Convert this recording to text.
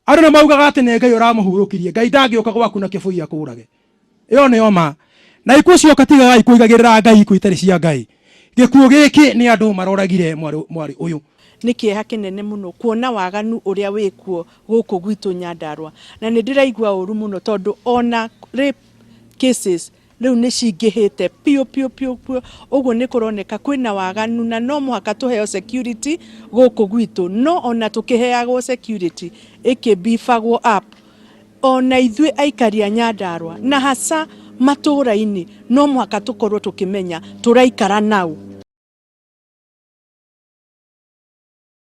Andũ nĩ maugaga atĩ nĩ Ngai ũramũhurũkirie. Ngai ndangĩũka gwaku na kĩbũi akũrage. Ĩyo nĩyo ma. Na ikuũ cioka tigagai kũigagĩrĩra Ngai ikuũ itarĩ cia Ngai. Gĩkuũ gĩkĩ nĩ andũ maroragire mwarĩ mwarĩ ũyũ. Nĩ kĩeha kĩnene mũno kuona waganu ũrĩa wĩkuo gũkũ gwitũ Nyandarua, na nĩ ndĩraigua ũru mũno tondũ ona rape cases rĩu nĩ cingĩhĩte piũ piũ piũ piũ, ũguo nĩ kũroneka kwĩna waganu na no mũhaka tũheo security gũkũ gwitũ, no ona tũkĩheagwo security ĩkĩ-beefagwo up, ona ithuĩ aikari a Nyandarua na hasa matũũra-inĩ no mũhaka tũkorwo tũkĩmenya tũraikara nau.